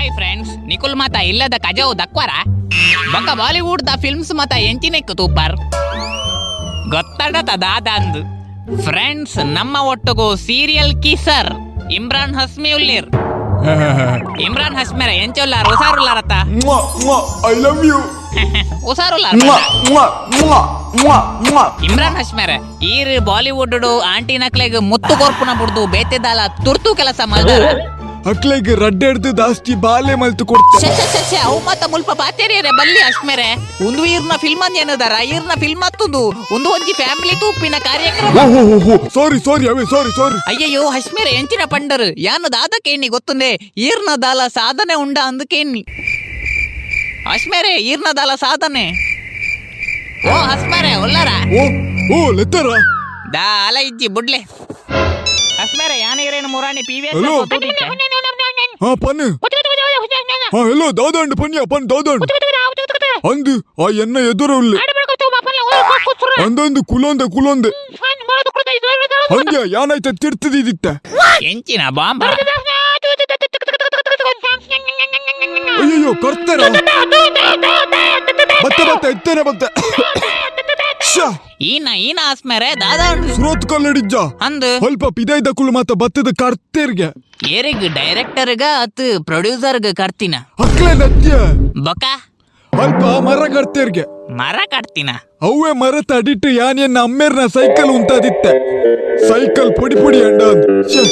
Hi friends, ನಿಕುಲ್ ಮಾತ ಇಲ್ಲದ ಕಜವು ದಕ್ವರ ಬೊಕ ಬಾಲಿವುಡ್ ದ ಫಿಲ್ಮ್ಸ್ ಮಾತ ಎಂಚಿನೆಕ್ಕು ತೂಪರ್ ಗೊತ್ತಡತ ದಾದಂದು. ಫ್ರೆಂಡ್ಸ್, ನಮ್ಮ ಒಟ್ಟುಗು ಸೀರಿಯಲ್ ಕಿಸರ್ ಇಮ್ರಾನ್ ಹಸ್ಮಿ ಉಲ್ಲಿರ್. ಇಮ್ರಾನ್ ಹಸ್ಮಿರ, ಎಂಚೊಲ್ಲಾರ್? ಹುಸಾರುಲ್ಲಾರತ್ತ? I love you. ಹುಸಾರುಲ್ಲಾರ? ಇಮ್ರಾನ್ ಹಸ್ಮೇರ, ಈರ್ ಬಾಲಿವುಡ್ ಆಂಟಿ ನಕ್ಲೆಗ್ ಮುತ್ತು ಕೊರ್ಪುನ ಬುಡ್ದು ಬೇತೆದಾಲ ತುರ್ತು ಕೆಲಸ ಮಲ್ದಾರ? ಅಕ್ಲೆಗ್ ರಡ್ಡೆಡ್ದು ದಾಸ್ತಿ ಬಾಲೆ ಮಲ್ತು ಕೊಡ್ತೆ. ಶೆ ಶೆ ಶೆ ಶೆ, ಅವು ಮಾತ ಮುಲ್ಪ ಪಾತೆರಿಯರೆ ಬಲ್ಲಿ ಅಸ್ಮೇರೆ. ಒಂದು ಈರ್ನ ಫಿಲ್ಮ್ ಏನದಾರ, ಈರ್ನ ಫಿಲ್ಮ್ ಹತ್ತುದು ಒಂದು ಒಂಜಿ ಫ್ಯಾಮಿಲಿ ತೂಪಿನ ಕಾರ್ಯಕ್ರಮ. ಓಹೋ, ಸಾರಿ ಸಾರಿ, ಅವೇ ಸಾರಿ ಸಾರಿ. ಅಯ್ಯಯ್ಯೋ ಹಶ್ಮೇರೆ, ಎಂಚಿನ ಪಂಡರು? ಯಾನು ದಾದ ಕೇಣಿ ಗೊತ್ತುಂದೆ? ಈರ್ನ ದಾಲ ಸಾಧನೆ ಉಂಡ ಅಂದು ಕೇಣಿ ಹಶ್ಮೇರೆ. ಈರ್ನ ದಾಲ ಸಾಧನೆ? ಓ ಹಸ್ಮೇರೆ, ಉಲ್ಲಾರ? ಓ ಓ, ಲೆತ್ತರ? ದಾಲ ಇಜ್ಜಿ, ಬುಡ್ಲೆ ಹಸ್ಮೇರೆ. ಯಾನೀರೇನು ಮುರಾಣಿ ಪಿ ವಿ. ಹಲೋ. ಹಾ, ಪನ್. ಹಾ, ಹೆಲೋ, ದಾದಾಂಡ್ ಪನ್ಯ ಪನ್ ದಾದಾಂಡ್ ಅಂದು. ಆ ಎನ್ನ ಎದುರು ಉಲ್ಲೆ ಅಂದೊಂದು ಕುಲೊಂದೆ ಕುಲೊಂದೆ ಹಂಗೆ ಯಾನಾಯ್ತ ತಿರ್ತದಿದ್ದಿತ್ತ. ಎಂಚಿನ ಬಾಂಬ? ಅಯ್ಯಯ್ಯೋ, ಕರ್ತಾರ? ಬತ್ತೆ ಬತ್ತೆ, ಇತ್ತೇನೆ ಬತ್ತೆ. ಶ್ಯಾ. ಈನ ಈನ ಹಸ್ಮೇರೆ, ದಾದಾ? ಸ್ರೋತ್ ಕಲ್ಲಡಿಜ್ಜ. ಅಂದು. ಸ್ವಲ್ಪ ಪಿದೈದ ಕುಲು ಮಾತ ಬತ್ತದ ಕರ್ತೇರ್ಗೆ. ಏರಿಗ್, ಡೈರೆಕ್ಟರ್ಗ ಅತ್ ಪ್ರೊಡ್ಯೂಸರ್ಗ್ ಕರ್ತಿನ? ಅಕ್ಲೆ ನತ್ಯ. ಬೊಕ? ಅಲ್ಪ ಮರ ಕರ್ತೇರ್ಗೆ. ಮರ ಕಟ್ತಿನ? ಅವ್ವೆ ಮರತ ಅಡಿಟ್ಟು ಯಾನ್ ಎನ್ನ ಅಮ್ಮೇರ್ನ ಸೈಕಲ್ ಉಂತಾದಿತ್ತೆ. ಸೈಕಲ್ ಪೊಡಿ ಪೊಡಿ ಅಂಡ ಅಂದ್. ಶ್ಯಾ.